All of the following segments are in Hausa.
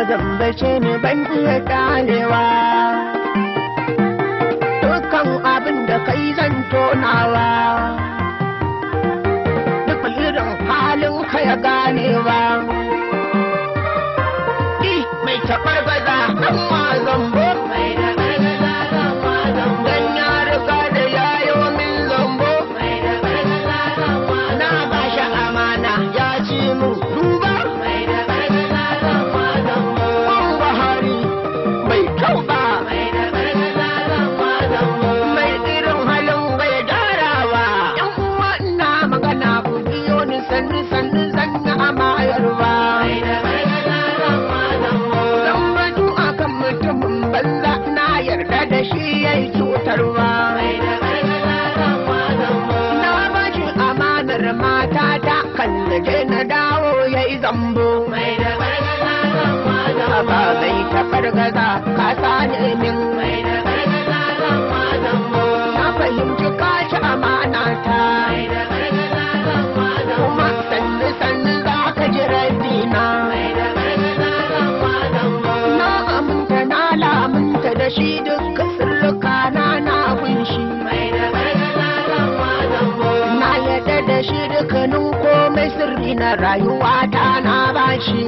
Zambace ni ban iya ganewa. Dukkan abin da kai zan tonawa, duk irin halin ka ya ganewa. Mai taɓar gaza ɗan zambo, dan ya riga da yayo min zambo. Na ba shi amana ya ci mu duba. Buhari bai kyau ba, mai irin halin bai gyarawa. Yan uwa ina magana ku biyo ni sannu sannu zan yi amayarwa. Zan batu akan mutumin banza na yarda da shi yayi cutarwa. Na ba shi amanar matata kan na je na dawo yayi zambo. Ba mai taɓar gaza ka sani min. Na fahimci ka ci amana ta, kuma sannu sannu za ka ji rabbina. Na aminta na lamunta da shi duka sirrika na na kunshi. Na yarda da shi dukkanin komai sirri na rayuwa ta na bashi.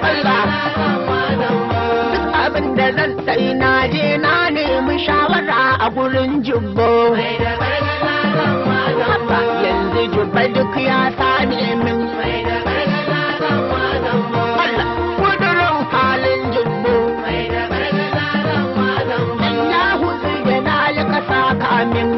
Allah, duk abin da zan sai na je na nemi shawara a gurin Jibbo. Haba yanzu Jibba duk ya sani min. Allah, kudurin halin Jibbo. Allahu zai na kasa kamin.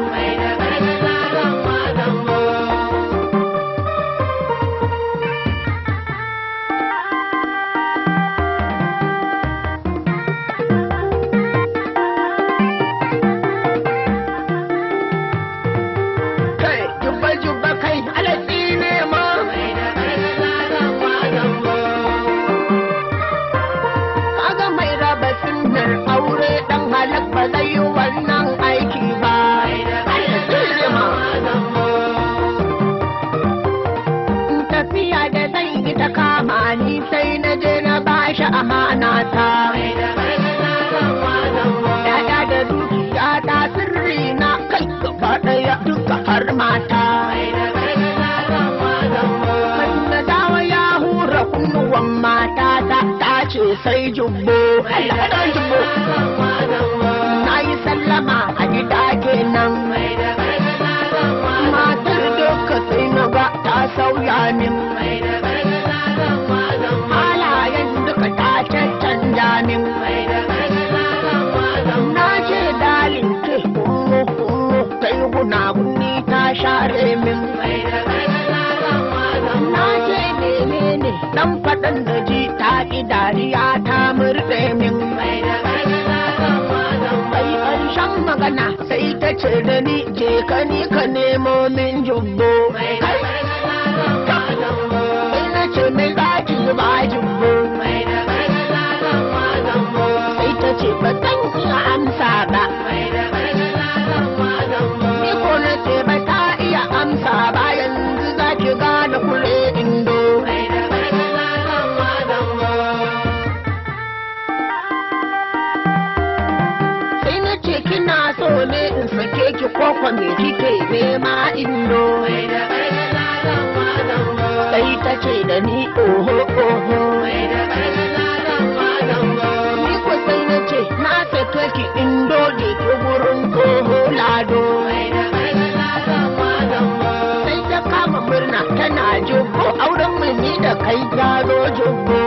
Kai, Jibba Jibba kai alatsi ne ma. Kaga mai raba sunnar aure dan halak ba zai yi wannan aiki ba. Alatsi ne ma. Tafiya da zan yi ta kama ni sai na je na bashi amana ta. Yaya da dukiya ta sirri na kai gaba ɗaya duka har mata. Kan na dawo ya hura kunnuwan matata ta ce sai Jubbo. Allah ɗan Jubbo. Na yi sallama a gida kenan. Matar duka sai na ga ta sauya min. Halayen duka ta caccanja min. Na ce dalin ke umu umu ta yi gunaguni ta share min. Na ce menene dan faɗan da ji ta ƙi dariya ta murɗe min. Bai ƙarshen magana sai ta ce da ni je ka ni ka nemo min Jubbo. Kai, sai na ce mai zaki ba Jubbo. Sai ta ce ba zan iya amsa ba. Ni ko na ce ba ta iya amsa ba yanzu za ki gane kure indo. Sai na ce kina so ne in sake ki koko me kike nema indo. Sai ta ce da ni oho oho. Ni ko sai na ce na sake ki indo je ki gurin tsoho lado. Sai ta kama murna tana Jubbo auren mu ni da kai ya zo Jubbo.